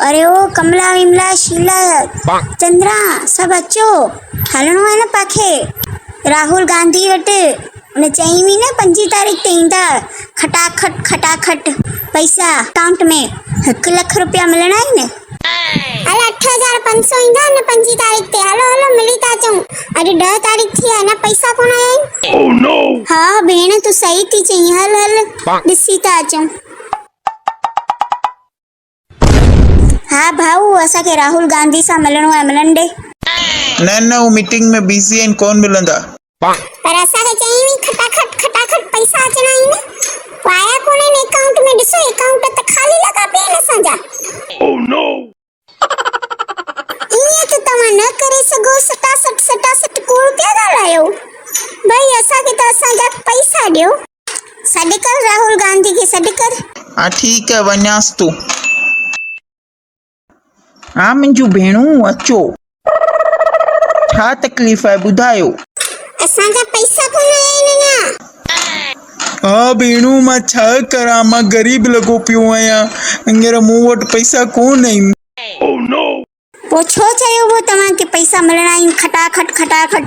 اري او ڪملا وملا شيلا چندرا سڀ اچو هلڻو آهي نه پاکي راهول گانڌي وٽ ان چئي هئي نه پنجين تاريخ تي ايندا کٽاکٽ کٽاکٽ پئسا اڪائونٽ ۾ هڪ لک روپيا ملڻا آهن هل 8500 ايندا نه پنجين تاريخ تي هلو هلو ملي ٿا اچون اڄ 10 تاريخ ٿي آهي نه پئسا ڪونه آيا آهن ها ڀيڻ تون صحيح ٿي چئين هل هل ڏسي ٿا اچون ها ڀائو اسان کي راهول گانڌي سان ملڻو آهي ملڻ ڏي. نه نه هو ميٽنگ ۾ بزي آهن ڪون ملندا. پر اسان کي چيائين هئي کٽاکٽ کٽاکٽ پئسا اچڻا آهن پوء آيا ڪونه آهن اڪائونٽ ۾ ڏسو اڪائونٽ ته خالي لڳا پيا آهن اسان جا. ائين ته توهان نه ڪري سگهو سٽاسٽ سٽاسٽ ڪوڙ پيا ڳالهايو ڀئي اسان کي ته اسان جا پئسا ڏيو. سڏ ڪر راهول گانڌي کي سڏ ڪر. ها ٺيڪ آهي وڃانس ٿو. ها منهنجون ڀيڻون اچو. ڇا تڪليف آهي ٻڌايو. اسان جا پئسا ڪونه آيا آهن اڃا. ها ڀيڻون مان ڇا ڪران مان غريب لڳو پيو آهيان هينئر مون وٽ پئسا ڪونه آهن. پوء ڇو چيو هو توهان کي پئسا ملڻا آهن کٽاکٽ کٽاکٽ.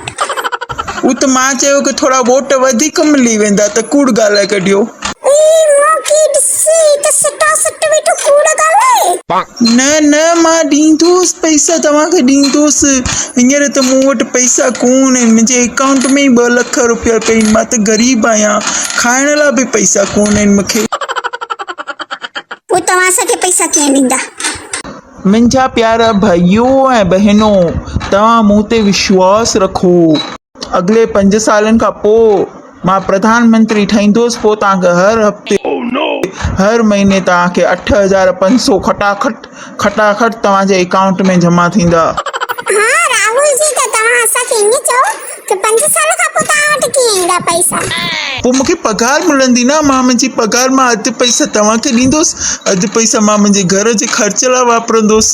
هو ته مان چيو ڪه ٿورا ووٽ وڌيڪ ملي ويندا ته ڪوڙ ڳالهائي ڪڍيو. اي مون کي ڏس هي ته سٽا سٽ ويٺو ڪوڙ ڳالهائي. نه نه مان ڏيندوس پئسا توهان کي ڏيندوس هينئر ته مون وٽ پئسا ڪونه آهن منهنجي اڪائونٽ ۾ ئي ٻه لک روپيا پيا آهن مان ته غريب آهيان کائڻ لاء به پئسا ڪونه آهن مون کي. پوء توهان اسان کي پئسا ڪيئن ڏيندا. منهنجا پيارا ڀائيو ۽ ڀينو، توهان مون تي وشواس رکو. اڳلي پنج سالن کان پوء مان پرڌان منتري ٺهيندس، پوء توهان کي هر هفتي، هر مهيني توهان کي 8500 کٽاکٽ کٽاکٽ توهان جي اڪائونٽ ۾ جمع ٿيندا. ها راهول جي ته توهان اسان کي ائين چئو ته پنج سال کان پوء توهان وٽ ڪيئن ايندا پئسا؟ پوء مون کي پگهار ملندي نه، مان منهنجي پگهار مان اڌ پئسا توهان کي ڏيندس، اڌ پئسا مان منهنجي گهر جي خرچ لاء واپرندس.